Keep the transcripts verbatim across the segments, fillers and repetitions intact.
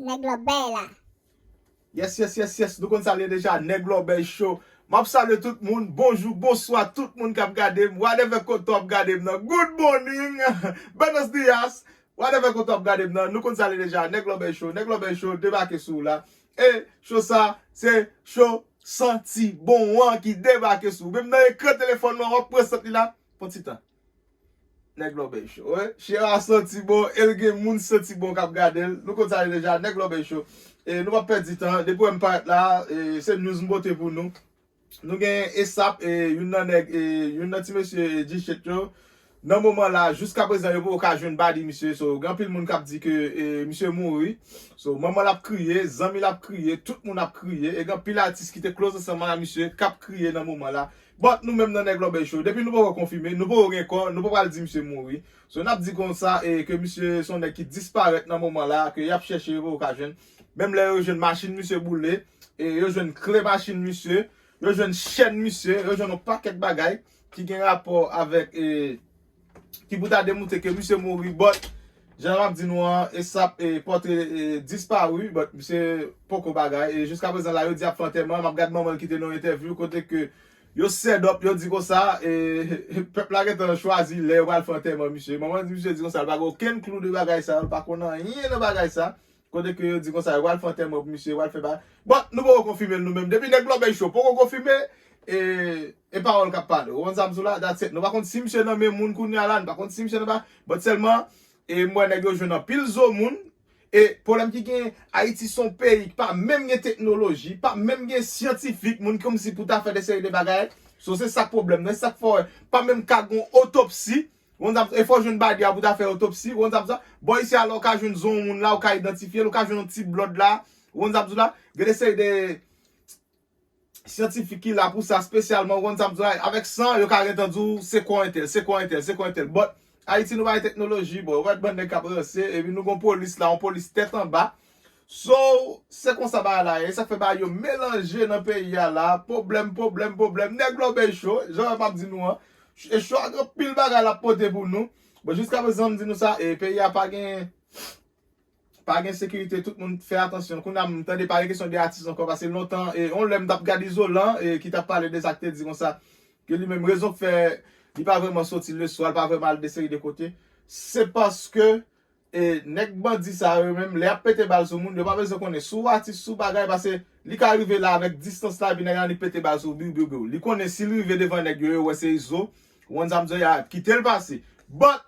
Nèg lòbèy la. Yes, yes, yes, yes. Nou konn sa l ye deja, Nèg Lòbèy Show. M ap salye tout moun. Bonjou, bonswa, tout moun k ap gade m. Whatever kote w ap gade m nan. Good morning. Buenos dias. Whatever kote w ap gade m nan. Nou konn sa l ye deja, Nèg Lòbèy Show. Nèg Lòbèy Show debake sou w la. E show sa, se show santi bon an ki debake sou w. Menm nan ekran telefòn nou an, w ap pran sant li la. Pran ti tan. Nèg Lòbèy Show, wi. Chè a santi bon, e l gen moun santi bon k ap gade l. Nou konn sa l ye deja, Nèg Lòbèy Show. E nou p ap pèdi tan. Depi w wè m parèt la, e, se news m pote pou nou. Nou gen esap, e, youn nan nèg, e, youn nan ti mesye G-Shit yo. Nan moman la, jiska prezan, yo poko ka jwenn badi misye. So, gen anpil moun k ap di ke, e, misye mouri. So, manman l ap kriye, zanmi l ap kriye, tout moun ap kriye. E gen anpil atis ki te close ansanm ak misye k ap kriye nan moman la. But nou menm nan Nèg Lòbèy Show, depi nou poko konfime, nou poko gen kò, nou pa pral di misye mouri. So, n ap di konsa, e, ke misye se yon nèg ki disparèt nan moman la, ke y ap chèche, yo poko ka jwenn. Menm lè yo jwenn machin misye boule, e, yo jwenn kle machin misye, yo jwenn chèn misye, yo jwenn yon pakèt bagay ki gen rapò avèk, e, ki pou ta demontre ke misye mouri, but jan m ap di nou an, esap, e, pòtre, e, disparu, but misye poko bagay. E jiska prezan la, yo di ap fè antèman, m ap gad manman l ki te nan yon entèvyou kote ke yo set up, yo di konsa, e, pèp la gentan chwazi lè yo pral fè antèman misye. Manman di misye di konsa, l pa gen okenn klou de bagay sa, l pa konn anyen nan bagay sa. Kote ke yo di konsa, yo pral fè antèman pou misye, yo pral fè bagay. But nou poko konfime l nou menm. Depi Nèg Lòbèy Show poko konfime, e, e pawòl k ap pale. Ou konn sa m di w la, that's it. Nou pa konn si misye nan men moun kounye a la, nou pa konn si misye nan pa. But sèlman, e, m wè nèg yo jwenn anpil zo moun. E pwoblèm ki gen, Ayiti se yon peyi ki pa menm gen teknoloji, pa menm gen syantifik, moun kòmsi pou ta fè de seri de bagay. So, se sa k pwoblèm nan, se sa k fè w wè pa menm ka gen yon otopsi. Ou konn sa m, e fò w jwenn badi a pou ta fè otopsi, ou konn sa m sa. Bò isi a la, ou ka jwenn zo yon moun la, ou ka idantifye l, ou ka jwenn yon ti blòd la, ou konn sa m di w la. Gen de seri de syantifik ki la pou sa espesyalman, ou konn sa m di w la. Avèk san, yo ka gentan di w se kò entèl, se kò entèl, se kò entèl. But Ayiti, nou pa gen teknoloji, bò, ou wè bann nèg k ap ranse, epi nou gon polis la, yon polis tèt anba. So, se konsa bagay la ye. E sa k fè bagay yo melanje nan peyi a la. Pwoblèm, pwoblèm, pwoblèm. Nèg Lòbèy Show, jan m ap di nou an. E show a gen anpil bagay l ap pote pou nou. Bon, jiska prezan, m di nou sa, e peyi a pa gen, pa gen sekirite, tout moun fè atansyon. Kounye a, m tande pa gen kesyon de atis ankò, paske lontan, e, yon lè m t ap gade Izolan, e, ki t ap pale de sa k te di konsa, ke li menm rezon k fè li pa vrèman soti leswa, li pa vrèman al de seri de kote, se paske e nèg bandi sa yo menm, lè y ap pete bal sou moun, yo pa bezwen konnen si w atis, si w bagay, paske li ka rive la avèk distans la, epi nèg la li pete bal sou w, biw, biw, biw. Li konnen si l rive devan nèg yo, yo wè se Izo, ou konn sa m di w, y a kite l pase. But,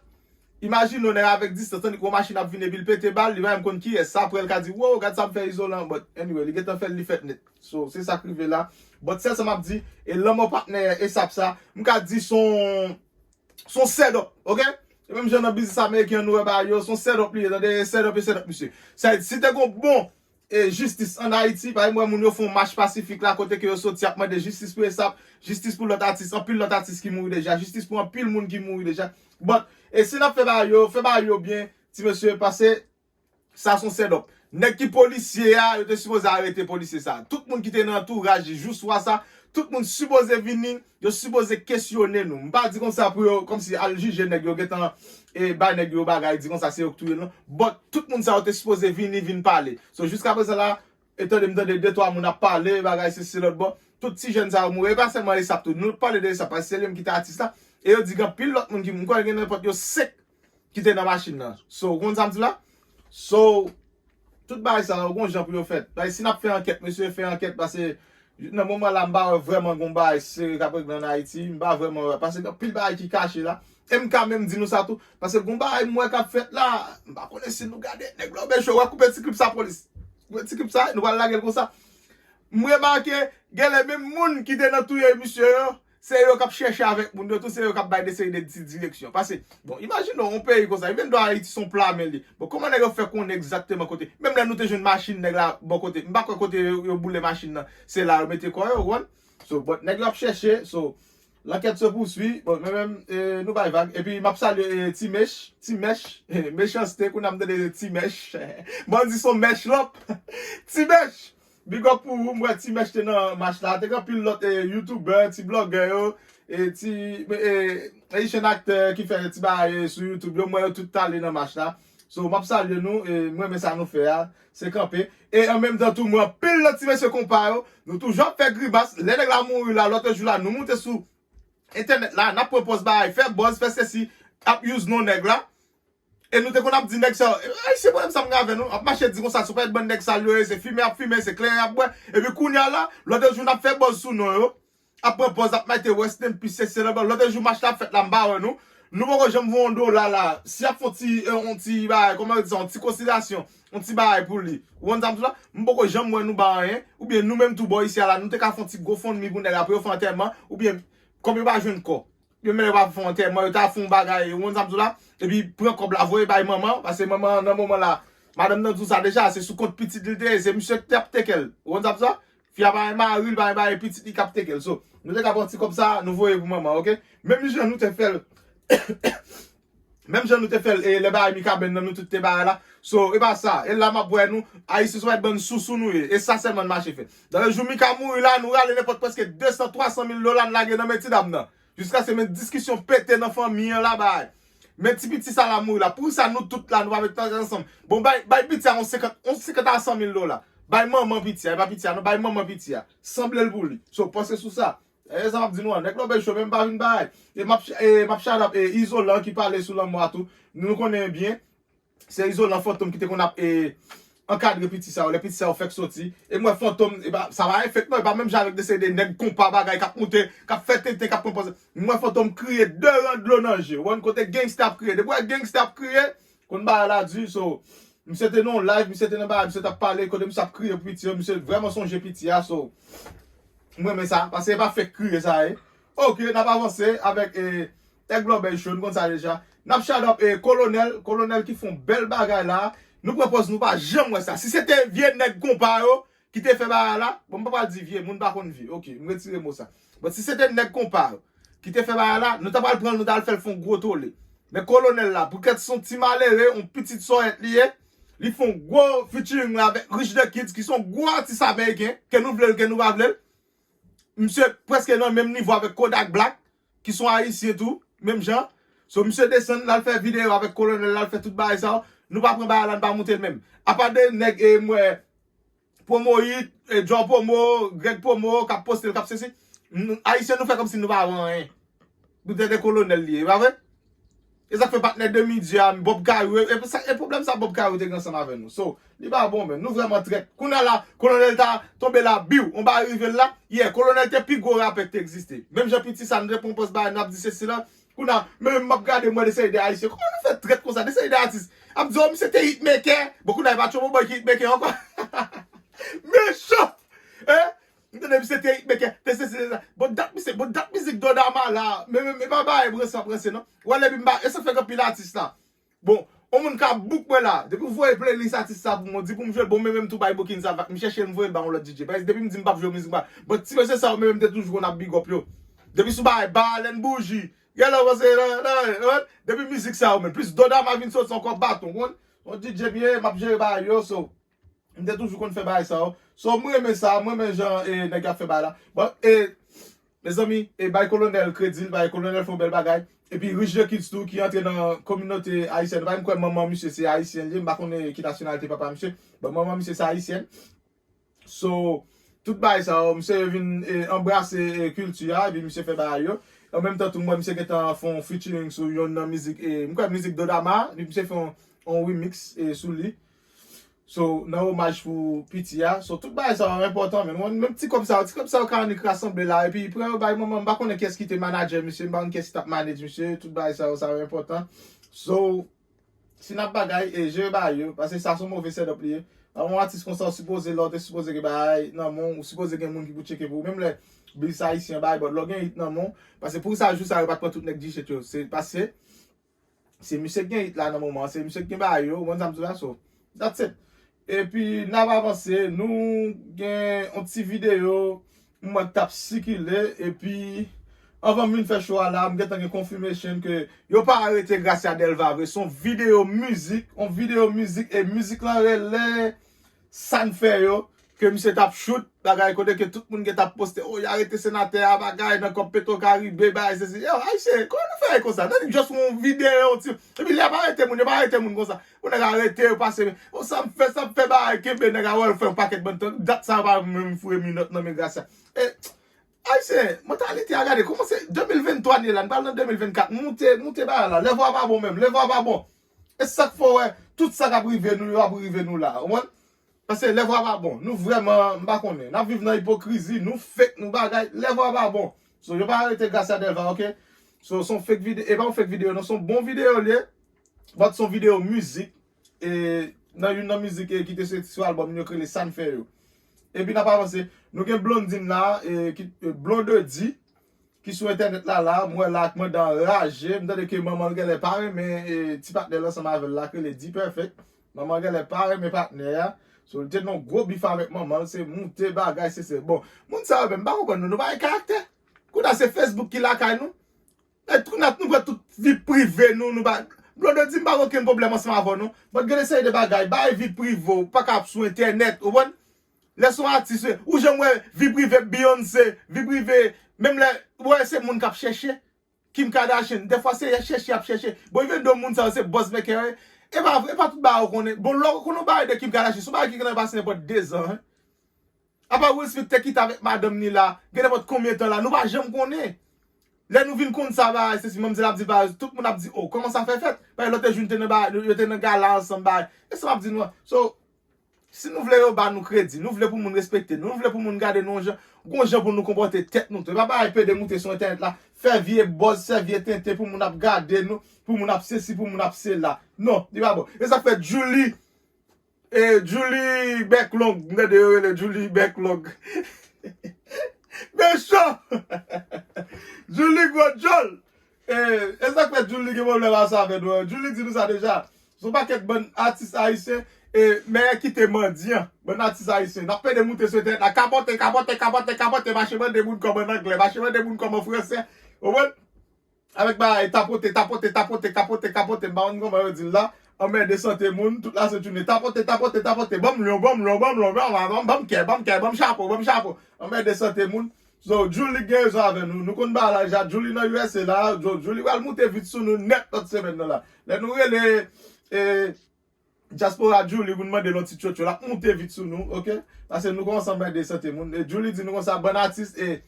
imajine w nèg avèk distans, tandiske yon machin ap vin epi l pete bal, li pa menm konn kiyès, sa apre l ka di, wow, gad sa m fè Izolan, but anyway, li gentan fè l, li fèt nèt. So, se sa k rive la. But sèl sa m ap di, e lanmò patnè esap sa, m ka di s on, s on set up, ok? E menm jan nan biznis ameriken an nou wè bagay yo, s on set up li ye, tande, set up e set up, mesye. Sa vle di, si te gon bon e jistis ann Ayiti, pa egzanp, m wè moun yo fè yon mach pasifik la, kote ke yo soti ap mande jistis pou esap, jistis pou lòt atis, anpil lòt atis ki mouri deja, jistis pou anpil moun ki mouri deja. But, e si n ap fè bagay yo, fè bagay yo byen, ti mesye, pase sa s on set up. Nèg ki polisye a, yo te sipoze arete polisye sa. Tout moun ki te nan antouraj li, jou swa sa, tout moun sipoze vini, yo sipoze kesyone nou. M pa di konsa pou yo, kòmsi al jije nèg yo, gentan, e, bay nèg yo bagay, di konsa se yo k touye l, non. But, tout moun sa yo te sipoze vini, vin pale. So, jiska prezan la, e tande m tande de twa moun ap pale, bagay sesi lòt bò. Tout ti jèn sa yo mouri. E pa sèlman esap tou. Nou pale de esap, paske se li menm ki te atis la. E yo di gen anpil lòt moun ki, m kwè gen nenpòt yo senk ki te nan machin nan. So, ou konn sa m di la? So, tout bagay sa yo, gon jan pou yo fèt. Bagay, si n ap fè ankèt, mesye, fè ankèt, paske nan moman la, m pa wè vrèman gon bagay serye k ap regle ann Ayiti. M pa vrèman wè, paske gen anpil bagay ki kache la. E m ka menm di nou sa tou, paske gon bagay m wè k ap fèt la, m pa konnen si nou gade, nèg la, ou bècho, w ap koupe ti klip sa, polis. Koupe ti klip sa, nou pral lage l konsa. M remake, genlè menm moun ki te nan touye misye yo, se yo k ap chèche avèk moun yo tou, se yo k ap bay de seri de ti direksyon. Paske, bon, imajine w, yon peyi konsa, even though Ayiti se yon pla men li. Bon, kòman nèg yo fè konnen egzakteman kote? Menm lè nou te jwenn machin nèg la bò kote, m pa kwè kote yo, yo boule machin nan, se la yo mete kò yo, ou konprann? So, but nèg yo ap chèche, so, l'enquête se poursuit. Bon, men menm, e, nou bay vag. Epi, m ap salye, e, Ti Mèch, Ti Mèch, Mechanste, kounye a m tande Ti Mèch. Bandi s on mèch lòp. Ti Mèch! Big up pou ou, m wè Ti Mèch te nan mach la. Te gen anpil lòt, e, youtubè, ti blogè yo, e, ti, e, Haitian aktè ki fè ti bagay, e, sou YouTube yo. M wè yo tout t ale nan mach la. So, m ap salye nou, e mwen renmen sa nou fè a, se kanpe. E an menm tan tou, mwen anpil nan ti mesye konpa yo, nou toujou ap fè grimas. Lè nèg la mouri la, lòt jou la, nou moute sou entènèt la, n ap pran pòz bagay, fè buzz, fè sesi, ap use non nèg la. E nou te konn ap di nèg sa, e, Ayisyen pwoblèm sa m gen avè nou, ap mache di konsa, se pa bann nèg sal yo ye, se fimen y ap fimen, se kleren y ap bwè. Epi kounye a la, lòt jou n ap fè buzz sou non yo, ap pran pòz, ap mete rest in peace, se la, lòt jou match la ap fèt la, m pa wè nou. Nou poko janm voye yon dola la. Si y ap fè yon ti, e, yon ti bagay, kòman yo di sa, yon ti konsiderasyon, yon ti bagay pou li. Ou konn sa m di la? M poko janm wè nou ba anyen. Oubyen nou menm tou bò isi a la, nou te ka fè yon ti GoFundMe pou nèg la, pou yo fè antèman. Oubyen, kòm yo pa jwenn kò. Yo menm yo pa fè yon antèman, yo ta fè yon bagay, ou konn sa m di la? Epi pran kòb la, voye bay manman, paske manman nan moman la, madanm nan di w sa deja, se sou kont pitit li te ye, se misye ki t ap teke l. Ou konn sa m di la? Fi a pa gen mari, li pa gen bagay, pitit li k ap teke l. So, nou te ka pran ti kòb sa, nou voye pou manman, oke? Menm jan nou te fè l. Menm jan nou te fè l, e lè bagay Mikaben nan, nou tout te bagay la. So, e pa sa. E la m ap wè nou, Ayisyen se yon bann sousou nou ye. E sa sèlman n mache fè. Dayè, jou Mika mouri la, nou rale nenpòt prèske de san, twa san mil dola n lage nan men ti dam nan. Jiskaske men diskisyon pete nan fanmi an la, bagay. Men ti piti sa la mouri la. Poukisa nou tout la, nou pa met tèt ansanm? Bon, bay, bay piti a yon senkant, yon senkant a san mil dola. Bay manman piti a, e pa piti a, non, bay manman piti a. Sanble l pou li. So, panse sou sa. E sa m ap di nou an, nèg Lòbèy Cho menm pa vin bay. E m ap, e m ap shout out, e, Izolan ki pale sou lanmò a tou. Nou konnen byen, se Izolan Fantom ki te konn ap, e, ankadre piti sa yo, lè piti sa yo fèk soti. E m wè Fantom, e pa, sa pa efèk non, e pa menm jan avèk de seri de nèg konpa bagay k ap moute, k ap fè tenten, k ap pran pòz. M wè Fantom kriye de ran dlo nan je. Ou konn kote gangsta ap kriye. Depi w wè gangsta ap kriye, konn bagay la di, so, misye te nan yon live, misye te nan bagay, misye t ap pale, kote misye ap kriye pou piti yo, misye vrèman sonje piti a, so, m renmen sa, paske e pa fake kriye sa ye. Oke, n ap avanse avèk, e, nèg Lòbèy Cho, nou konn sa deja. N ap shout out, e, Kolonèl, Kolonèl ki fè yon bèl bagay la. Nou pran pòz, nou pa janm wè sa. Si se te vye nèg konpa yo, ki te fè bagay la, bon, m pa pral di vye, moun pa konn vye. Oke, m retire mo sa. Bon, si se te nèg konpa yo ki te fè bagay la, nou ta pral pran l, nou ta al fè l fè yon gwo tole. Men Kolonèl la, poukèt se yon ti malere, yon pitit sòyèt li ye, li fè yon gwo featuring la avèk Rich the Kids, ki se yon gwo atis ameriken, ke nou vle l, ke nou pa vle l. Misye prèske nan menm nivo avèk Kodak Black, ki se yon Ayisyen tou, menm jan. So, misye desann, l al fè videyo avèk Kolonèl, l al fè tout bagay sa yo. Nou pa pran bagay la, nou pa moute l menm. Apa de nèg, e, m wè, Promo Hit, e, John Promo, Greg Promo, k ap poste l, k ap sesi. Nou, Ayisyen, nou fè kòmsi nou pa wè anyen. Poutèt e Kolonèl li ye, e pa vre? E sa k fè patnè Demi Dye a, Bob Caro, e, e sa, e pwoblèm sa Bob Caro te gen ansanm avè nou. So, li pa bon menm, nou vrèman trèt. Kounye a la, Kolonèl ta tonbe la, biw, on bagay rive l la. Yeah, Kolonèl te pi gwo rapè ki te egziste. Menm jan piti sa, nou te pran pòz bagay, n ap di sesi la. Kounye a, menm m ap gade, m wè de seri de Ayisyen. Kòman nou fè trèt konsa? De seri de atis ap di, o, misye te hitmaker. Bon, kounye a, e pa Trouble Boy ki hitmaker ankò. Mechan! Hein? M tande misye te hitmaker, te sesi, te sa. Bon, dat misye, bon, dat mizik Dodama la. Men, men, men pa bagay branse ap ranse, non. Ou wè, epi m pa, e sa fè gen anpil atis la. Bon, yon moun ka book mwen la. Depi w voye playlist atis sa pou mwen, di pou m jwe l, bon, men menm tou bay booking sa, m chèche l, m voye l ba yon lòt D J. Paske depi m di m p ap jwe mizik, m pa, bon, ti mesye sa yo, men menm te toujou konn ap big up yo. Depi sou bagay Balen Bouji, Yellow Rose, nan, nan, nan, depi mizik sa yo, men plis Dodama vin soti ankò baton, konn. Yon D J m ye, m ap jere bagay yo, so. M te toujou konn fè bagay sa yo. So, mwen renmen sa, mwen renmen jan, e, nèg yo ap fè bagay la. Bon, e, mezanmi, e, bay Kolonèl kredi l, bay Kolonèl fè yon bèl bagay. Epi Rich the Kids tou, ki antre nan kominote ayisyèn. Bay m kwè manman misye se ayisyèn li ye, m pa konnen ki nasyonalite papa misye. Bon, manman misye se ayisyèn. So, tout bagay sa yo, misye vin, e, anbrase, e, kilti a, epi misye fè bagay yo. An menm tan tou, m wè misye gentan fè yon featuring sou yonn nan mizik, e, m kwè mizik Dodama, epi misye fè yon, yon remix, e, sou li. So, nan omaj pou piti a. So, tout bagay sa yo enpòtan, men. Menm ti kòb sa yo, ti kòb sa yo ka annik rasanble la. Epi, pran yo bay manman, m pa konnen kiyès ki te manadjè misye, m pa konn kiyès ki t ap manage misye. Tout bagay sa yo, sa yo enpòtan. So, si n ap bagay, e, jere bagay yo, paske sa se yon move setup li ye. Yon atis konsa, w sipoze, lè w te sipoze gen bagay nan men w, ou sipoze gen moun ki pou tcheke pou ou. Menm lè biz ayisyen bay, but lè w gen hit nan men w, paske pou sa, jou sa, yo pa t pran tout nèg D J yo. Se paske Se misye k gen hit la nan moman an, se misye k gen bagay yo, ou konn sa m di w la, so, that's it. Epi, n ap avanse, nou gen yon ti videyo, m wè k t ap sikile, epi, anvan m vin fè show a la, m gentan gen confirmation ke yo pa arete Gracia Delva vre, se yon videyo mizik, yon videyo mizik, e mizik lan rele Sa n fè yo, ke misye t ap chout, bagay kote ke tout moun gen t ap poste, oh, y arete senatè a, bagay, nan kòb Petro Caribe, bagay, sesi. Yo, Ayisyen, kòman nou fè konsa? Nan just yon videyo, ti, epi lè y ap arete moun, yo pa arete moun konsa. Pou nèg arete, yo pase, oh, sa m fè, sa m fè, bagay, kenbe nèg a, wè, l fè yon pakèt bann tan. Dat sa yo pa menm foure minòt nan men Gracia. E, Ayisyen, mantalite a gade, kòman se de mil venntwa n ye la, n pral nan de mil vennkat, moute, moute bagay la, lè vwa pa bon menm, lè vwa pa bon. E sa k fè w wè, tout sa k ap rive nou, yo ap rive nou la, ou konprann? Paske lè vwa pa bon, nou vrèman, m pa konnen, n ap viv nan ipokrizi, nou fake, nou bagay, lè vwa pa bon. So, yo pa arete Gracia Delva, oke? So, se yon fake vide-, e pa yon fake videyo, non, se yon bon videyo l ye. But se yon videyo mizik. E nan youn nan mizik, e, ki te soti sou albòm li yo k rele Sa n fè yo. Epi n ap avanse. Nou gen Blondine la, e, ki, e, Blondedy, ki sou entènèt la, la, m wè la ak mandan anraje, m tande ke manman l genlè pa renmen, e, ti patnè l ansanm avè l la, k rele D-Perfect. Manman l genlè pa renmen patnè a. So, li te nan gwo bif avèk manman l, se moute bagay, se, se. Bon, moun sa yo menm, m pa konprann nou, nou pa gen karaktè. Kounye a se Facebook ki lakay nou. E kounye a nou pran tout vi prive nou, nou pa. Blondedy, m pa gen okenn pwoblèm ansanm avè w, non. But gen de seri de bagay, bay vi prive w, pa ka ap sou entènèt, ou konprann? Lè se yon atis, ou janm wè vi prive Beyoncé, vi prive, menm lè, ou wè se moun k ap chèche. Kim Kardashian, dèfwa se chèche y ap chèche. Bon, even though moun sa yo se buzz maker, e pa, e pa tout bagay ou konnen. Bon, lè w konnen yon bagay de Kim Kardashian, se yon bagay ki genlè pase nenpòt dezan, en. Apa Will Smith te kite avèk madanm ni la, gen nenpòt konbyen tan la, nou pa janm konnen. Lè nou vin konn sa, bagay, se si manmzèl ap di, bagay, tout moun ap di, oh, kòman sa fè fèt? Bagay, lòt jou nou te nan, bagay, yo te nan gala ansanm, bagay. E sa m ap di nou an. So, si nou vle yo ba nou kredi, nou vle pou moun respekte nou, nou vle pou moun gade nou yon jan, gon jan pou nou konpòte tèt nou tou. E pa bagay pede moute sou entènèt la, fè vye buzz, fè vye tenten pou moun ap gade nou, pou moun ap sesi, pou moun ap sela. Non, li pa bon. E sa k fè Julie, e, Julie Bèk Long, m tande yo rele Julie Bèk Long. Mechan! Julie gwo djòl! E, e sa k fè Julie gen pwoblèm ansanm avè nou an. Julie di nou sa deja. Se yon pakèt bann atis ayisyen, e, mèyè kite mandyan, bann atis ayisyen. N ap pede moute sou entènèt la, kapote, kapote, kapote, kapote, mache mande moun kòb an anglè, mache mande moun kòb an fransè. Ou konprann? Avèk bagay tapote, tapote, tapote, kapote, kapote, m pa konn kòman yo di l la. Anmède sante moun, tout lasent jounen. Tapote, tapote, tapote, ban m lyon, ban m lyon, ban m lyon, ban m, ban m, ban m kè, ban m kè, ban m chapo, ban m chapo. Anmède sante moun. So, Julie gen rezon avè nou. Nou konn bagay la deja. Julie nan U S A la. Ju-, Julie pral moute vit sou nou nèt lòt semèn nan la. Lè nou rele, e, dyaspora Julie pou n mande l yon ti tchotcho, l ap moute vit sou nou, oke? Paske nou kòmanse anmède sante moun. E Julie di nou konsa, bann atis, e,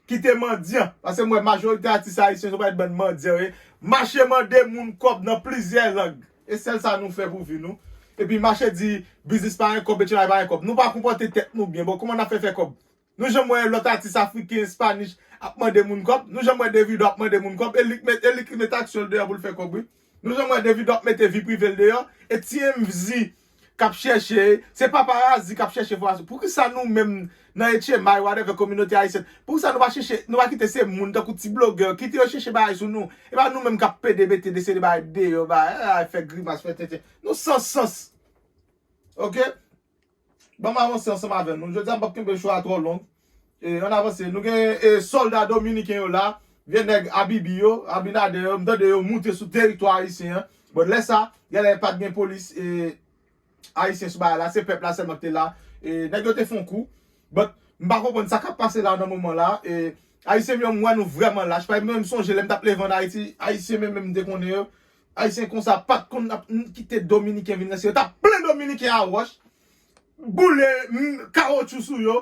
kite mandyan. Paske m wè majorite atis ayisyen, se yon pakèt bann mandyan yo ye. Mache mande moun kòb nan plizyè lang. E sèl sa nou fè pou vi nou. Epi mache di, biznis pa gen kòb, etsetera pa gen kòb. Nou pa konpòte tèt nou byen. Bon, kòman n ap fè fè kòb? Nou janm wè lòt atis afriken, Spanish ap mande moun kòb? Nou janm wè Davido ap mande moun kòb? E li k met, e li k met aksyon l deyò pou l fè kòb, wi. Nou janm wè Davido ap mete vi prive l deyò? E T M Z k ap chèche, se paparazi k ap chèche enfòmasyon. Poukisa nou menm nan H M I, whatever, kominote ayisyèn, poukisa nou pa chèche, nou pa kite se moun tankou ti blogè, kite yo chèche bagay sou nou? E pa nou menm k ap pede mete de seri de bagay deyò, bagay, fè grimas, fè tenten. Nou san sans. Oke? Ban m avanse ansanm avè nou. Jodi a, m p ap kenbe show a twò long. E, ann avanse. Nou gen, e, sòlda dominiken yo la. Vye nèg Abibi yo, Abinader yo, m tande yo moute sou teritwa ayisyen an. Bon, lè sa, genlè pa t gen polis, e, ayisyen sou bagay la. Se pèp la sèlman ki te la. E, nèg yo te fè yon kou. But, m pa konprann sa k ap pase la nan moman la. E, ayisyen yo, m wè nou vrèman lach. Pa m sonje lè m t ap leve ann Ayiti, ayisyen menm, menm m te konnen yo. Ayisyen konsa pa t konn ap, n-, kite dominiken vin ranse. Yo t ap plen dominiken a wòch, boule, m, kawotchou sou yo,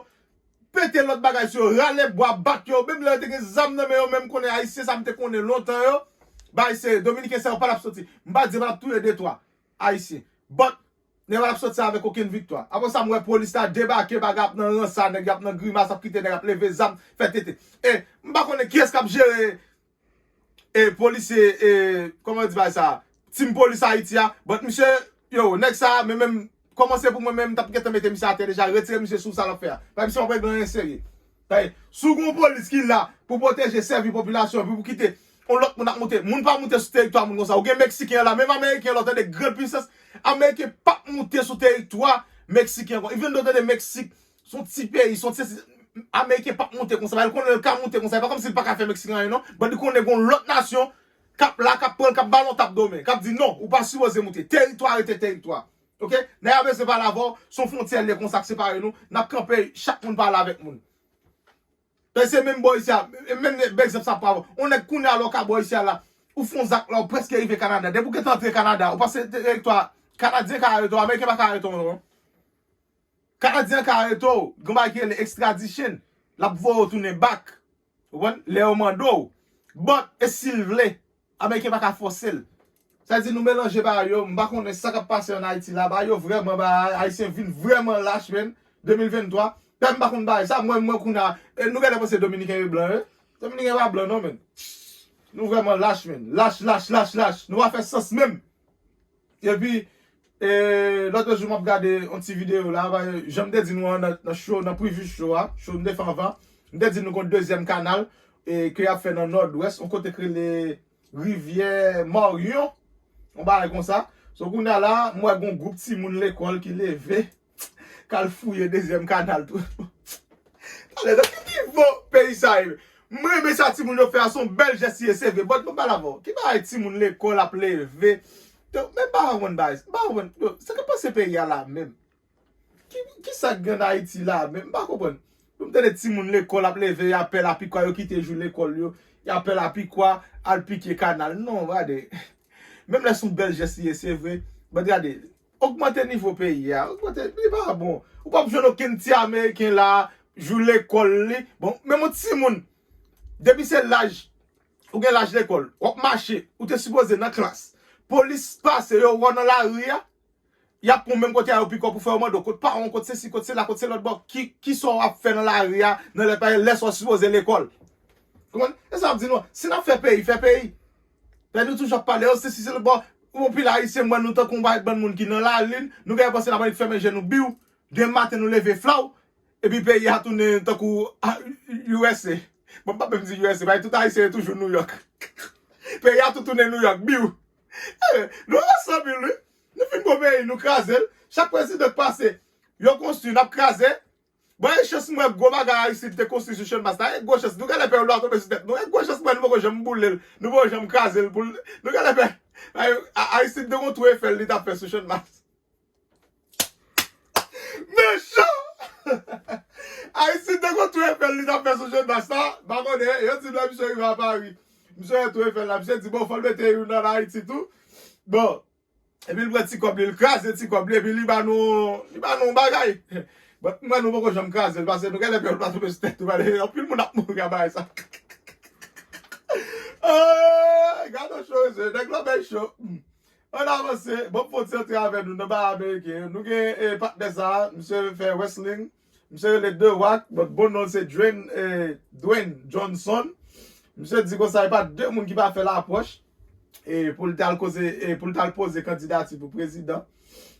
pete lòt bagay sou yo, rale bwa, bat yo. Menm lè yo te gen zam nan men yo, menm konnen ayisyen sa m te konnen lontan yo. Bay se dominiken sa yo pa t ap soti. M pa di yo pa t ap touye de twa ayisyen. But, nèg yo pa t ap soti avèk okenn viktwa. Apre sa, m wè polis la debake, bagay ap nan ransa, nèg y ap nan grimas, ap kite nèg ap leve zam, fè tete. E, m pa konnen kiyès k ap jere e polisye, e, kòman yo di bagay sa? Team Police Haiti a. But misye, yo, nèg sa, men menm, kòman se pou mwen menm, m t ap gentan mete misye atè deja, retire misye sou sa l ap fè a. Paske misye pa pral gen anyen serye. Paske, si w gen yon polis ki la pou pwoteje, sèvi popilasyon, epi pou kite yon lòt moun ap moute, moun pa moute sou teritwa moun konsa. Ou gen Meksiken an la, menm Ameriken an la, w tande gran pisans, Ameriken p ap moute sou teritwa Meksiken ankò. Even though w tande Meksik, se yon ti peyi, se yon ti, Ameriken p ap moute konsa. Paske l konnen l ka moute konsa. E pa kòmsi l pa ka fè Meksiken anyen, non. But li konnen gon lòt nasyon k ap la, k ap pran l, k ap ba l yon tap do men, k ap di, "Non, ou pa sipoze moute. Teritwa rete teritwa." Ok? Nèg la bezwen pale avè w, se yon fwontyè l ye konsa k separe nou, n ap kanpe, chak moun pale avèk moun. Paske se menm bò isi a, menm egzanp sa pran. On nèg kounye a lè w ka bò isi a la, ou fè yon zak la, ou prèske rive Kanada. Depi w gentan antre Kanada, ou pase teritwa, Kanadyen ka arete w, Ameriken pa ka arete w non. Kanadyen ka arete w, gen bagay ki rele extradition, l ap voye w tounen back. Ou konprann? Lè yo mande w. But, e si l vle, Ameriken pa ka fòse l. Sa di nou melanje bagay yo, m pa konnen sa k ap pase ann Ayiti la, bagay yo vrèman, bagay Ayisyen vin vrèman lach, menn, de mil venntwa. Pèp m pa konn bagay sa, mwen, mwen kounye a, e nou genlè panse Dominiken yo blan, wi. Dominiken pa blan non, menn. Nou vrèman lach, menn. Lach, lach, lach, lach. Nou pa fè sans menm. Epi, e, lòt jou m ap gade yon ti videyo la, jan m te di nou an nan, nan show, nan preview show a, show m te fè anvan, m te di nou gon dezyèm kanal, e, ke y ap fè nan Nòdwès, yon kote k rele Rivyè Maryon, yon bagay konsa. So, kounye a la, m wè gon gwoup timoun lekòl ki leve, k al fouye dezyèm kanal tou. Tande, nan ki nivo peyi sa ye? M renmen sa timoun yo fè a, se yon bèl jès li ye, se vre. But, mwen pale avè w. Ki bagay timoun lekòl ap leve? Yo, men m pa konprann bagay. M pa konprann. Yo, sa k ap pase peyi a la menm? Ki, ki sa k gen ann Ayiti la menm? M pa konprann. Pou m tande timoun lekòl ap leve, y ap pè lapikwa, yo kite jou lekòl yo, y ap pè lapikwa, al pike kanal. Non, gade. Menm lè se yon bèl jès li ye, se vre. But gade, ogmante nivo peyi a, ogmante, li pa bon. Ou p ap jwenn okenn ti Ameriken la, jou lekòl li. Bon, menm yon timoun, depi se laj, ou gen laj lekòl, w ap mache, ou te sipoze nan klas. Polis pase, yo wè w nan lari a, y ap pran w menm kote a, yo pike w pou fè yo mande w kot paran w, kot sesi, kot sela, kot se lòt bò, ki, kisa w ap fè nan lari a, nan lè, lè sa w sipoze lekòl. Konprann? E sa m ap di nou, si n ap fè peyi, fè peyi. Lè nou toujou ap pale, o, se si se bon, bon, pil Ayisyen, m wè nou tankou yon bann moun ki nan lalin, nou genlè panse n ap annik fèmen je nou, biw, demen maten nou leve flaw, epi peyi a tounen tankou, a, U S A. Bon, m p ap menm di U S A, paske tout Ayisyen yo toujou New York. Peyi a tou tounen New York, biw. Eh, nou ansanm, wi. Nou fin pran peyi, nou kraze l. Chak prezidan k pase, yo konstwi, n ap kraze. Bon, e chans m wè gwo bagay Aristide te konstwi sou Channmas la. E gwo chans. Nou genlè pè l ap tonbe sou tèt nou. E gwo chans m wè nou poko janm boule l. Nou poko janm kraze l pou l. Nou genlè pè. Ay, A-, Aristide te gon tou Eiffel li t ap fè sou Channmas. Mechan! Aristide te gon tou Eiffel li t ap fè sou Channmas la. M pa konnen, yo di m lè misye rive a Pari. Misye wè tou Eiffel la. Misye di, bon, fò l mete youn ann Ayiti tou. Bon. Epi l pran ti kòb li, l kraze ti kòb li, epi li ba nou, li ba nou yon bagay. But m wè nou poko janm kraze l, paske nou genlè pè l pa tonbe sou tèt nou, paske anpil moun ap mouri a bagay sa. Ay, gade cho, mesye, nèg la bay cho. Hmm. Ann avanse, bon, m fè yon ti antre avè nou nan bagay ameriken yo. Nou gen, eh, patnè sa a, misye fè wrestling. Misye rele The Rock, but bon non l se Dwayne, eh, Dwayne Johnson. Misye di konsa, e pa de moun ki pa fè lapwòch, eh, pou l t al koze, eh, pou l t al poze kandidati pou prezidan.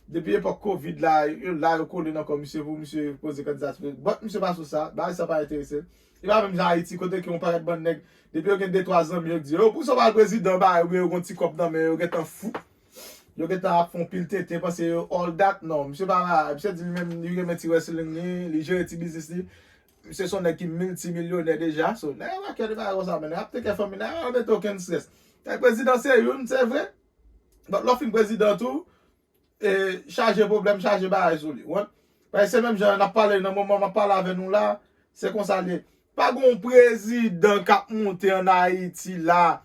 Depi epòk kovid la, yo la yo kole nan kò misye pou misye poze kandidati. But misye pa sou sa, bagay sa pa enterese l. E pa menm jan Ayiti, kote ke yon pakèt bann nèg, depi yo gen de twa zanmi, yo di, yo, poukisa w pa al prezidan, bagay, oubyen yo gen ti kòb nan men yo, gentan fou. Yo gentan ap fè yon pil tenten, panse yo all that. Non, misye pa, misye di li menm, li renmen ti wrestling li, li jere ti biznis li. Misye se yon nèg ki miltimilyonè deja. So, nèg ap kè de bagay konsa, men nèg ap teke fanmi, nèg pa mete okenn strès. Nèg prezidan se youn, se vre. But lè w fin prezidan tou, e, chaje pwoblèm, chaje bagay sou li. Ou konprann? Paske se menm jan n ap pale nan moman m ap pale avè nou la, se konsa l ye. Pa gen yon prezidan k ap monte ann Ayiti la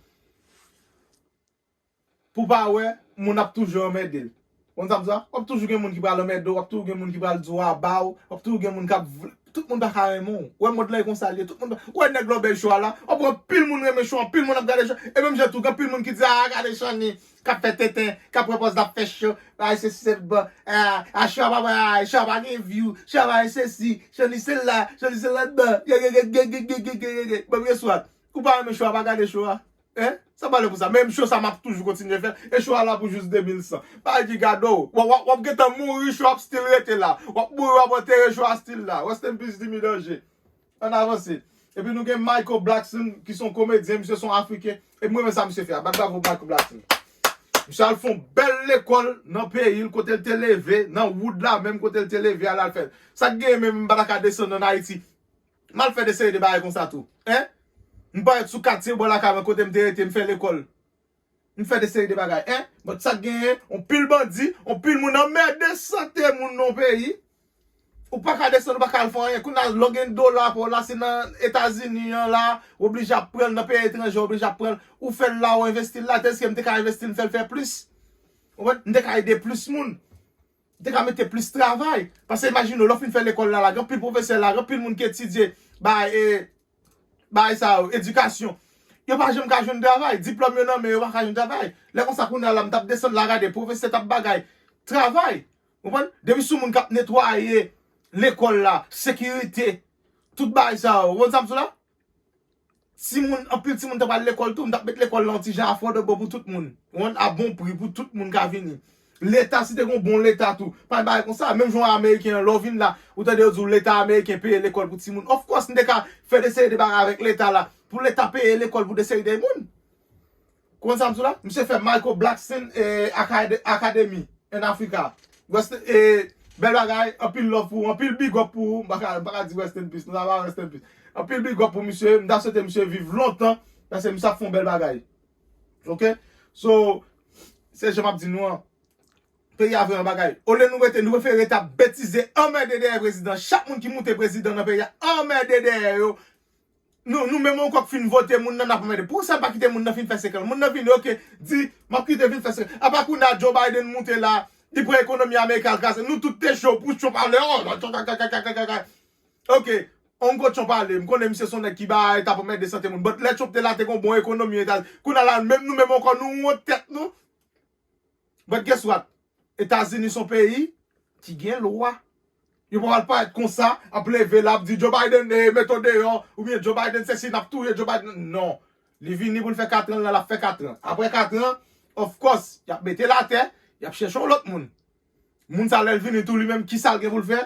pou pa wè moun ap toujou anmède l. Konn sa m di a? W ap toujou gen moun ki pral anmède w, w ap toujou gen moun ki pral di w aba w, w ap toujou gen moun k ap vle, tout moun pa ka renmen w. Ou wè mond lan e konsa l ye, tout moun pa, ou wè nèg lòbèy cho a la, w ap wè anpil moun renmen cho, anpil moun ap gade cho, e menm jan tou, gen anpil moun ki di, a, gade Channy, k ap fè tenten, k ap pran pòz l ap fè cho, ay, se si se bon, a, a, cho a pa bon, a, cho a pa gen view, cho a pa gen sesi, Channy se la, Channy se la, bon, ge, ge, ge. Bon, guess what? Ou pa renmen cho a, pa gade cho a. Hein? Sa pale pou sa. Menm cho sa m ap toujou kontinye fè. E cho a la pou jis de mil san. Bagay ki gade w. W, w, w ap gentan mouri, cho ap still rete la. W ap mouri, w ap antere, cho a still la. Rest in peace, Dimy Danger. Ann avanse. Epi nou gen Michael Blackson, ki se yon komedyen, misye se yon Afriken. E m renmen sa misye fè a. Bat bravo Michael Blackson. Misye al fè yon bèl lekòl nan peyi l, kote l te leve, nan wood la menm kote l te leve a, l al fè. Sa k genyen menm, m pa ta ka desann ann Ayiti. M al fè de seri de bagay konsa tou. Hein? M parèt sou katye bò lakay mwen kote m te rete, m fè lekòl. Vin fè de seri de bagay, en. But sa k genyen, on pil bandi, on pil moun anmède sante moun nan peyi. Ou pa ka desann, ou pa ka al fè anyen. Kounye a, lè w gen dola pa w la, se nan Etazini an la, ou oblije ap pran l, nan peyi etranje, ou oblije ap pran l. Ou fè l la, ou envesti l la, tandiske m te ka envesti l, m fè l fè plis. Ou konprann? M te ka ede plis moun. M te ka mete plis travay. Paske imajine w, lè w fin fè lekòl la, la, gen anpil pwofesè la, gen anpil moun ki etidye bay, e, bay sa yo, edikasyon. Yo pa janm ka jwenn travay. Diplòm yo nan men yo, pa ka jwenn travay. Lè konsa, kounye a la, m t ap desann la, gade, pwofesè t ap bagay travay. Ou konprann? Depi sou moun k ap netwaye lekòl la, sekirite, tout bagay sa yo. Ou konn sa m di w la? Timoun, anpil timoun t ap al lekòl tou, m t ap met lekòl la yon ti jan affordable pou tout moun. Ou konprann? A bon pri pou tout moun ka vini. Leta, si te gen yon bon leta tou, pa gen bagay konsa. Menm jan Ameriken an, lè w vin la, ou tande yo di w leta ameriken peye lekòl pou timoun. Of course, m te ka fè de seri de bagay avèk leta la, pou leta peye lekòl pou de seri de moun. Konn sa m di w la? Misye fè Michael Blackson, eh, Acad-, Academy in Africa. Rest, eh, bèl bagay, anpil love pou ou, anpil big up pou ou. M pa ka, m pa ka di rest in peace, nou ta va rest in peace. Anpil big up pou misye, m ta swete misye viv lontan, paske misye ap fè yon bèl bagay. Ok? So, se jan m ap di nou an. Peyi a vrèman bagay. Olye nou rete, nou prefere rete ap betize, anmède dèyè prezidan. Chak moun ki moute prezidan nan peyi a, anmède dèyè yo. Nou, nou menm ankò k fin vote moun nan, n ap anmède. Poukisa n pa kite moun nan fin fè senkant? Moun nan vini, ok, di, m ap kite vin fè senkant. Apa kounye a Joe Biden moute la, li pran ekonomi Amerik al kraze. Nou tout te cho pou Trump ale, oh, la, kakakakakakaka. Ok, on go Trump ale. M konnen misye se yon nèg ki bay, t ap anmède sante moun. But lè Trump te la, te gen yon bon ekonomi Etazini. Kounye a la, menm nou menm ankò, nou wont tèt nou. But guess what? Etazini se yon peyi ki gen lwa. Yo pa pral parèt konsa, ap leve la, ap di Joe Biden, eh, mete w deyò, oubyen Joe Biden sesi, n ap touye Joe Biden. Non. Li vini pou l fè katran l la, l ap fè katran. Apre katran, of course, y ap mete l atè, y ap chèche yon lòt moun. Moun sa, lè l vini tou, li menm, kisa l gen pou l fè?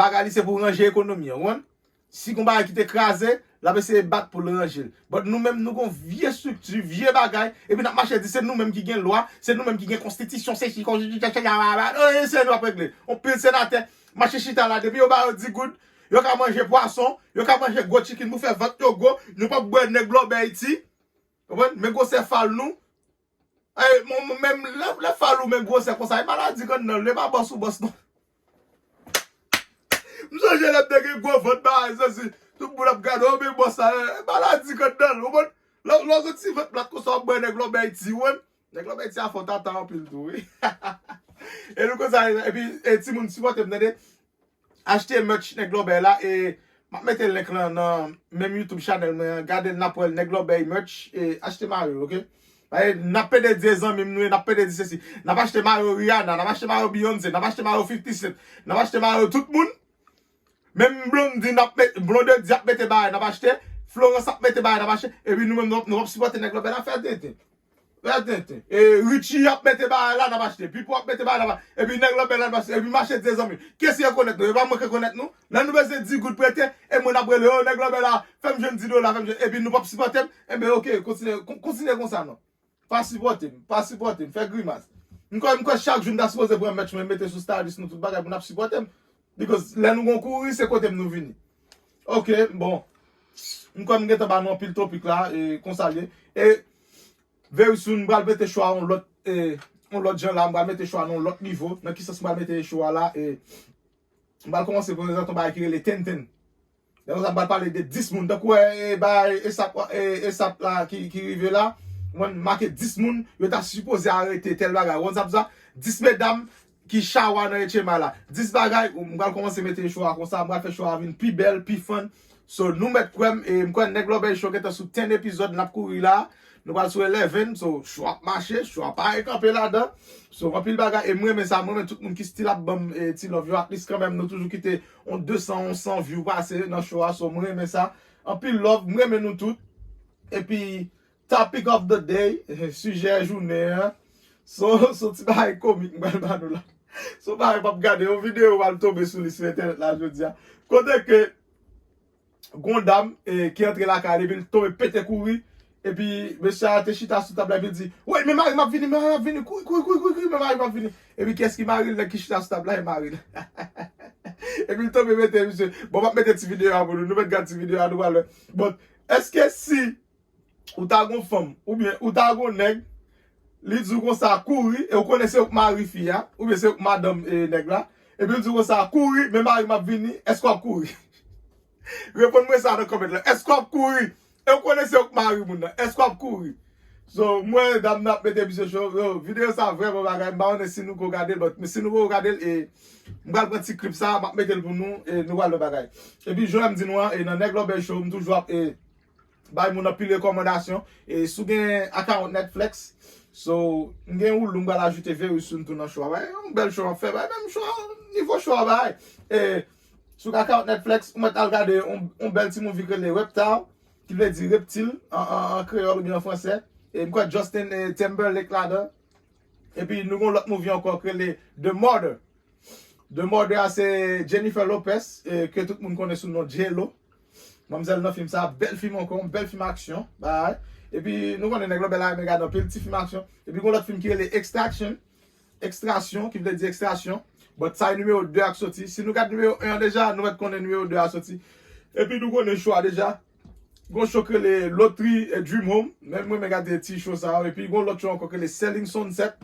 Bagay li se pou ranje ekonomi an, ou konprann? Si gon bagay ki te kraze, l ap eseye bat pou l ranje l. But nou menm, nou gon vye estrikti, vye bagay, epi n ap mache di se nou menm ki gen lwa, se nou menm ki gen konstitisyon, se si konstitisyon, se la, la, la, e se nou ap regle. On pil senatè mache chita la, depi yo ba yo dis goud, yo ka manje pwason, yo ka manje gwo chicken pou fè vant yo gwo, nou p ap bwè nèg lòbèy ti. Konprann? Men gwosè fal nou. Ay, mon, mon, menm lè, lè fal ou men gwosè konsa, e maladi k anndan l, e pa bòs ou bòs non. M sonje lè m te gen gwo vant bagay, sesi, tout moun ap gade, o, men bòs sa, e maladi k anndan l, ou konprann? Lè, lè w gen ti vant plat konsa, w ap bwè nèg lòbèy ti, ou konprann? Nèg lòbèy ti a fè w tata anpil tou, wi. E nou konsa, epi, e timoun sipòte m, tande. Achte merch Nèg Lòbèy la, e m ap mete link lan nan menm YouTube channel mwen an. Gade l, n ap wè l, Nèg Lòbèy merch, e achte mayo, ok? Paske n ap pede di e zanmi m nou ye, n ap pede di sesi. N ap achte mayo Rihanna, n ap achte mayo Beyoncé, n ap achte mayo fifty Cent, n ap achte mayo tout moun. Menm Blondedy, n ap met, Blondedy ap mete bagay, n ap achte. Florence ap mete bagay, n ap achte. Epi nou menm, nou, nou p ap sipòte Nèg Lòbèy la, fè tenten. Fè tenten. E Richie ap mete bagay la, n ap achte. Pipo ap mete bagay la, n ap achte. Epi Nèg Lòbèy la, n ap achte. Epi mache di e zanmi. Kiyès ki rekonèt nou? E pa mwen ki rekonèt nou? Lè nou bezwen dis goud prete, e mwen ap rele, o, Nèg Lòbèy la, fè m jwenn dis dola, fè m jwenn. Epi nou p ap sipòte m. Enben, ok, kontinye, kon-, kontinye konsa, non. Pa sipòte m, pa sipòte m, fè grimas. M kwè, m kwè chak jou m ta sipoze pran merch mwen, mete sou status nou tout bagay pou n ap sipòte m. Because lè nou gon kouri, se kote m nou vini. Ok, bon. M kwè m gentan ba nou anpil topik la, e konsa l ye. E very soon, m pral mete cho a yon lòt, e, yon lòt jan la, m pral mete cho a nan yon lòt nivo. Nan ki sans m pral mete cho a la, e, m pral kòmanse prezante yon bagay ki rele Tenten. Lè konsa, m pral pale de dis moun. Tankou, e, e, bay, esap, e, esap la ki, ki rive la. Mwen make dis moun, yo ta sipoze arete tèl bagay. Ou konn sa m di sa? Dis medam ki chawa nan H M I la. Dis bagay, m pral kòmanse mete cho a konsa, m pral fè cho a vin pi bèl, pi fun. So, nou mèt kwè m, e m kwè Nèg Lòbèy Show gentan sou ten epizòd, n ap kouri la. Nou pral sou eleven, so, cho ap mache, cho a pa kanpe ladan. So, anpil bagay, e m renmen sa, m renmen tout moun ki still ap ban m, e, ti love yo, at least kanmenm, nou toujou kite yon de san, yon san view pase nan cho a, so, m renmen sa. Anpil love, m renmen nou tout. Epi, topic of the day, sijè jounen an. So, so ti bagay komik, m pral ba nou la. So, bagay m ap gade, yon videyo m al tonbe sou li sou entènèt la jodi a. Kote ke gon dam, e, ki antre lakay li, epi l tonbe pete kouri. Epi mesye a te chita sou tab la, epi l di, "Wey, men mari m ap vini, men mari m ap vini, kouri, kouri, kouri, kouri, kouri, men mari m ap vini." Epi kiyès ki mari l, nèg ki chita sou tab la, e mari l. Epi l tonbe mete misye. Bon, m ap mete ti videyo a pou nou, nou mèt gad ti videyo a, nou pral wè. But, èske si ou ta gon fanm, oubyen ou ta gon nèg, li di w konsa, kouri, e ou konnen se ou k mari fi a, oubyen se ou k madanm e nèg la, epi l di w konsa, kouri, men mari m ap vini, èske w ap kouri? Reponn mwen sa nan kòmant lan. Èske w ap kouri? E ou konnen se ou k mari moun nan. Èske w ap kouri? So, mwen, dam nan ap mete misye cho. Yo, videyo sa vrèman bagay. M pa konnen si nou ko gade l, but si nou poko gade l, e m pral pran ti clip sa, m ap mete l pou nou, e nou pral wè bagay. Epi, jan m di nou an, e nan Nèg Lòbèy Show, m toujou ap, e, bay moun anpil rekòmandasyon. E si w gen account Netflix, so, m gen Hulu, m pral ajoute Verizon tou nan show a. Bay, yon bèl show ap fè, bay, menm show a, nivo show a, bay. E, si w gen account Netflix, ou mèt al gade yon, yon bèl ti movie k rele Reptile, ki vle di reptil, an, an, an kreyòl oubyen an fransè. E m kwè Justin, e, Timberlake ladan. Epi nou gen yon lòt movie ankò k rele The Mother. The Mother a se Jennifer Lopez, e, ke tout moun konnen sou non J-Lo. Manmzèl nan fim sa, bèl fim ankò, bèl fim aksyon, bay. Epi nou konnen nèg Lòbèy la renmen gade anpil ti fim aksyon. Epi gen yon lòt fim ki rele Extraction, Extraction, ki vle di ekstraksyon. But sa e nimewo de a k soti. Si nou gad nimewo en an deja, nou mèt konnen nimewo de a soti. Epi nou konnen show a deja. Gon show k rele Lotri e Dream Home. Menm mwen, mwen gade ti show sa yo. Epi gon lòt show ankò k rele Selling Sunset.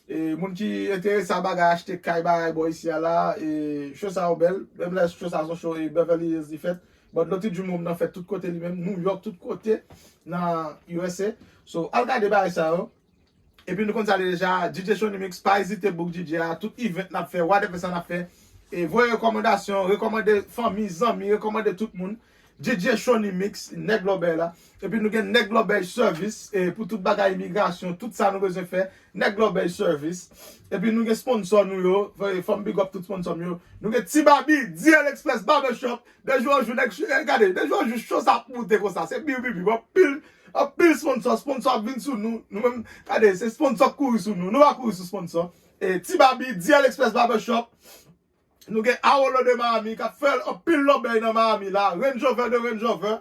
E moun ki enterese a bagay, achte kay, bagay bò isi a la. E show sa yo bèl. Menm lè show sa se yon show e Beverly Hills li fèt. But Lotri Dream Home nan fèt tout kote li menm. New York, tout kote nan U S A. So, al gade bagay sa yo. Epi nou konn sa deja, D J Shonny Mix, pa ezite book D J a, tout event n ap fè, whatever sa n ap fè. E voye rekòmandasyon, rekòmande fanmi, zanmi, rekòmande tout moun. D J Shonny Mix, Nèg Lòbèy la. Epi nou gen Nèg Lòbèy Service, e pou tout bagay imigrasyon, tout sa nou bezwen fè, Nèg Lòbèy Service. Epi nou gen sponsor nou yo, fò, fò m big up tout sponsor m yo. Nou gen Ti Baby, D L Express Barbershop, de jou an jou, nèg, eh, gade, de jou an jou, show sa ap moute konsa, se biw, biw, biw, anpil, anpil sponsor, sponsor ap vin sou nou. Nou menm, gade, se sponsor k kouri sou nou. Nou pa kouri sou sponsor. E, Ti Baby, D L Express Barbershop. Nou gen Aolo de Miami, k ap fè anpil lòbèy nan Miami la. Range Rover de Range Rover.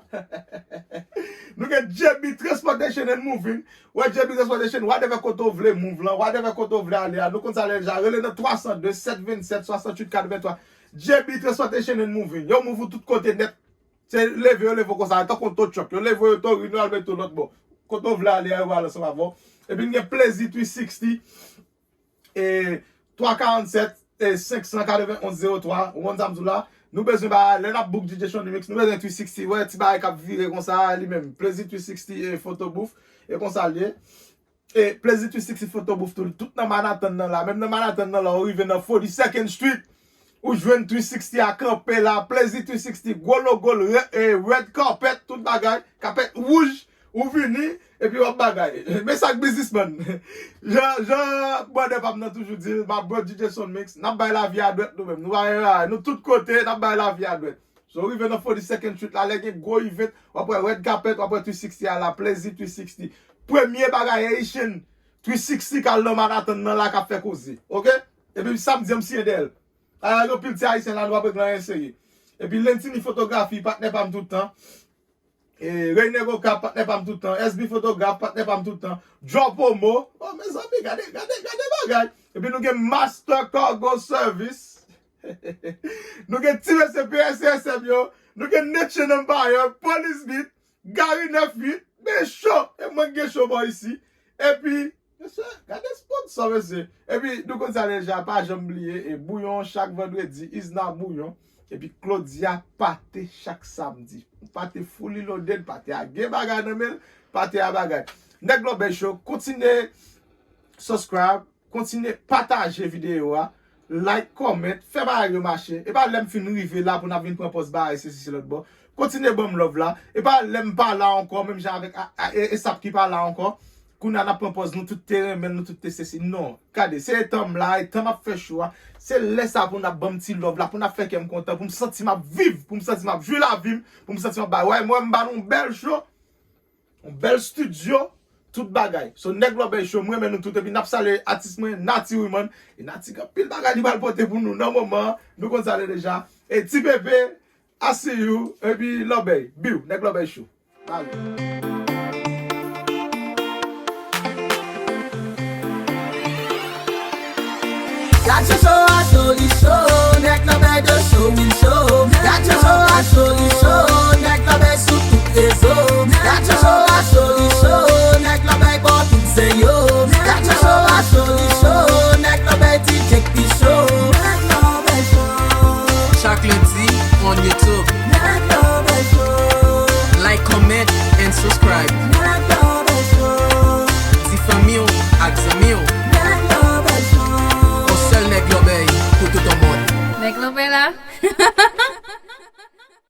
Nou gen J B Transportation and Moving. Wè, J B Transportation, whatever kote w vle move lan, whatever kote w vle ale a. Nou konn sa deja, rele nan twa san de, sèt vennsèt, swasantuit katrevenntwa. J B Transportation and Moving. Yo move ou tout kote nèt. Se leve yo leve w konsa, tankou yon tow truck. Yo leve w, yo tow rin, yo al mete w lòt bò. Kote w vle ale a, yo pral ansanm avè w. Epi n gen Plezi three sixty, e twa karannsèt, e senk san katrevenn onz zewo twa. Ou konn sa m di w la? Nou bezwen bagay, lè n ap book D J Shonny Mix, nou bezwen three sixty. Wè, ti bagay k ap vire konsa, li menm. Plezi three sixty, e photo booth, e konsa l ye. E Plezi three sixty Photo Booth tou, tout nan Manhattan nan la. Menm nan Manhattan nan la, ou rive nan forty-second Street, ou jwenn three sixty a kanpe la. Plezi three sixty, gwo logo l, re-, e, red carpet, tout bagay, kapèt wouj, ou vini, epi w ap bagay. Men sa k biznismann. Jan, jan brother pa m nan toujou di l, my bro D J Shonny Mix, n ap bay lavi a dwèt nou menm. Nou pa gen bagay, nou tout kote, n ap bay lavi a dwèt. So, w rive nan forty-second Street la, lè gen gwo event, w ap wè red carpet, w ap wè three sixty a la, Plezi three sixty. Premye bagay Haitian three sixty k al nan Manhattan nan la k ap fè koze. Oke? Epi sa m di an, m siyen dèyè l. Ala gen anpil ti Ayisyen la, nou p ap regle anyen serye. Epi Lentini Fotografi, patnè pa m tout tan. E Reyne Goka, patnè pa m tout tan. S B Fotograf, patnè pa m tout tan. Joe Promo. Oh, mezanmi, gade, gade, gade bagay. Epi nou gen Master Cargo Service. Nou gen ti mesye P S S M yo. Nou gen Nation Empire, Police Beat, Gary nèf uit, men cho. E mwen k gen cho bò isi. Epi, mesye, gade sponsor, mesye. Epi, nou konn sa deja, pa janm bliye, e bouyon chak vandredi, Isna Bouyon. Epi Claudia pate chak samdi. Pate fully loaded, pate a gen bagay nan men l, pate a bagay. Nèg Lòbèy Show, kontinye subscribe, kontinye pataje videyo a, like, comment, fè bagay yo mache. E pa lè m fin rive la pou n ap vin pran pòz bagay sesi se lòt bò. Kontinye ban m love la. E pa lè m pa la ankò, menm jan avèk a, a, e, esap ki pa la ankò. Kounye a n ap pran pòz nou tout te renmen l, nou tout te sesi. Non. Gade, se etan m la, etan m ap fè show a. Se lè sa pou n ap ban m ti love la, pou n ap fè kè m kontan, pou m santi m ap viv, pou m santi m ap jwi lavi m, pou m santi m ap bay. Wè, mwen, m ba nou yon bèl show, yon bèl studio, tout bagay. So, Nèg Lòbèy Show, m renmen nou tout, epi n ap salye atis mwen, Nati Wiman. E Nati gen anpil bagay li pral pote pou nou nan moman an. Nou konn sa deja. E Ti Pepe, I see you, epi Lòbèy, biw, Nèg Lòbèy Show. Bye. Gad show show a, show li show, Nèg Lòbèy de show, wi show. Gad show show a, show li show, Nèg Lòbèy sou tout rezo. Gad show show a, show li show, Nèg Lòbèy bò tout se yo. Gad Nèg lanmè la.